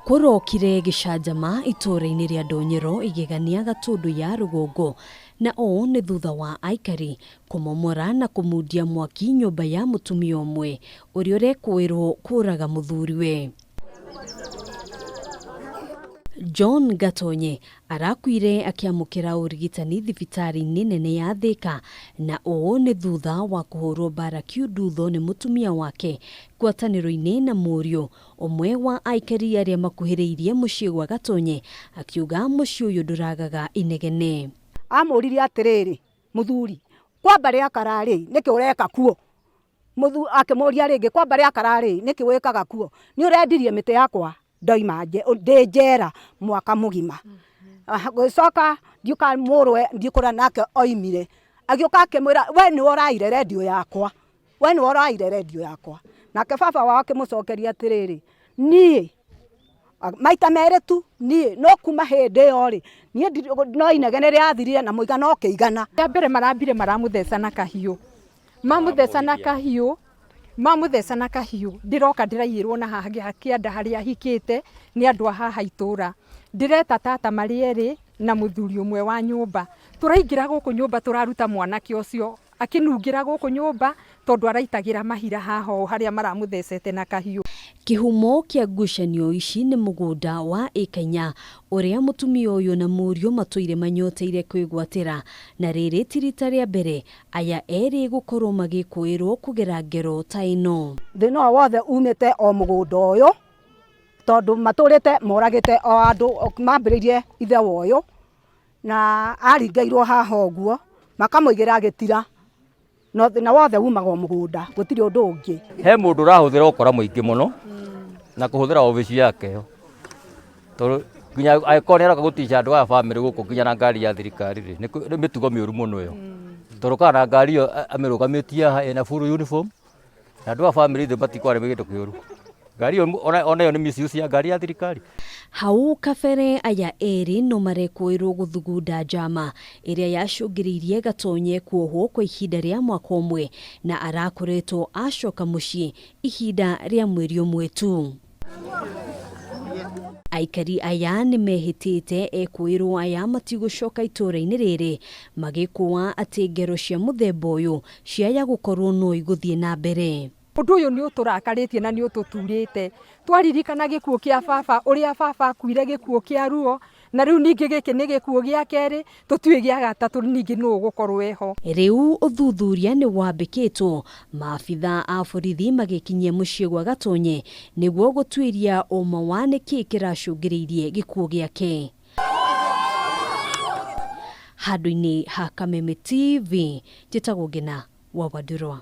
Kũrokire gĩcanjama itũũra-inĩ rĩa Ndonyero Igegania Gatũndũ ya rũgongo na ũũ nĩ thutha wa aikari kũmomora na kũmundia mwaki nyũmba ya mũtumia ũmwe ũrĩa ũrekũĩrwo kũraga mũthuriwe. John Gatonye arakuire akĩamũkĩra ũrigitani thibitarĩ-inĩ nene ya Thika na ũũ nĩ thutha wa kũhũrwo mbara kiundutho nĩ mũtumia wake ngwatanĩro-inĩ na mũriũ ũmwe wa aikari arĩa makuhĩrĩirie mũciĩ gwa Gatonye akiuga mũciĩ ũyũ ndũragaga inegene. Amũririe atĩrĩrĩ, mũthuri, kwa mbarĩ ya kararĩ nĩkĩ ũreka kuo? Akĩmũria rĩngĩ, kwa mbarĩ ya kararĩ nĩkĩ wĩkaga kuo? Nĩ ũrendirie mĩtĩ yakwa ndoima ndĩ njera mwaka mũgima. Gũgĩcoka ndiũka mũrũwe ndiũkũrĩa nake oimire, agĩũka akĩmwĩra we nĩwe ũraire rendio yakwa, we nĩwe ũraire rendio yakwa. Nake baba wao akĩmũcokeria atĩrĩrĩ, niĩ maita merĩ tu niĩ no kuma hĩndĩ ĩyo rĩ, niĩ no inegene rĩathirire na mũigana ũkĩigana. Rĩa mbere marambire maramũtheca na kahiũ, mamũtheca na kahiũ, mamũtheca na kahiũ, ndĩroka ndĩraiyĩrwo na haha kĩanda harĩa hikĩte nĩ andũ a haha itũra. Ndĩreta tata marĩ erĩ na mũthuri ũmwe wa nyũmba. Tũraingĩra gũkũ nyũmba tũraruta mwanake ũcio akĩnungĩra gũkũ nyũmba tondũ araitagĩra mahira haha ũũ harĩa maramũthecete na kahiũ. Kĩhumo kĩa ngucanio ici nĩ mũgũnda wa ĩka inya ũrĩa mũtumia ũyũ na mũriũ matũire manyoteire kwĩgwatĩra na rĩrĩ ti rita rĩa mbere aya erĩ gũkorwo magĩkũĩrwo kũgera ngero ta ĩno. Thĩna ũyũ wothe umĩte o mũgũnda ũyũ tondũ matũrĩte moragĩte o andũ mambĩrĩirie ithe wa ũyũ na aringĩirwo haha ũguo makamũigĩra gĩtira na thĩna wothe umaga o mũgũnda gũtirĩ ũndũ ũngĩ. He mũndũ ũrahũthĩra ũkora mũingĩ mũno na kũhũthĩra obici yake ĩyo tondũ nginya angĩkorwo nĩ aroka gũtica andũ aya bamĩrĩ gũkũ nginya na ngari ya thirikari rĩ, nĩ mĩtugo mĩũru mũno ĩyo. Tondũ kana ngari ĩyo amĩrũgamĩtie haha ĩna full uniform na andũ a bamĩrĩ itũ matikwarĩ kĩndũ kĩũru. Ngari ĩyo ona ĩyo nĩ misuse ya ngari ya thirikari. Hau kabere aya erĩ no marekũĩrwo gũthugunda njama ĩrĩa yacũngĩrĩirie Gatonye kuohwo kwa ihinda rĩa mwaka ũmwe na arakoretwo acoka mũciĩ ihinda rĩa mweri ũmwe tu. Aikari aya nĩ mehĩtĩte ekũĩrwo aya matigũcoka itũũra-inĩ rĩrĩ magĩkũa atĩ ngero cia mũthemba ũyũ ciaya gũkorwo no igũthiĩ na mbere. Ũndũ ũyũ nĩ ũtũrakarĩtie na nĩ ũtũturĩte. Twaririkana gĩkuũ kĩa baba, ũrĩa baba akuire gĩkuũ kĩa ruo, na rĩu ningĩ gĩkĩ nĩ gĩkuũ gĩa kerĩ, tũtiũĩ gĩa gatatũ ningĩ nũ ũgũkorwo eho. Rĩu ũthuthuria nĩ wambĩkĩtwo, maabitha a borithi magĩkinyia mũciĩ gwa Gatonye nĩguo gũtuĩria ũma wa nĩkĩ kĩracũngĩrĩirie gĩkuũ gĩake. Handũ-inĩ ha Kameme TV, njĩtagwo Ngĩna wa Wandurwa.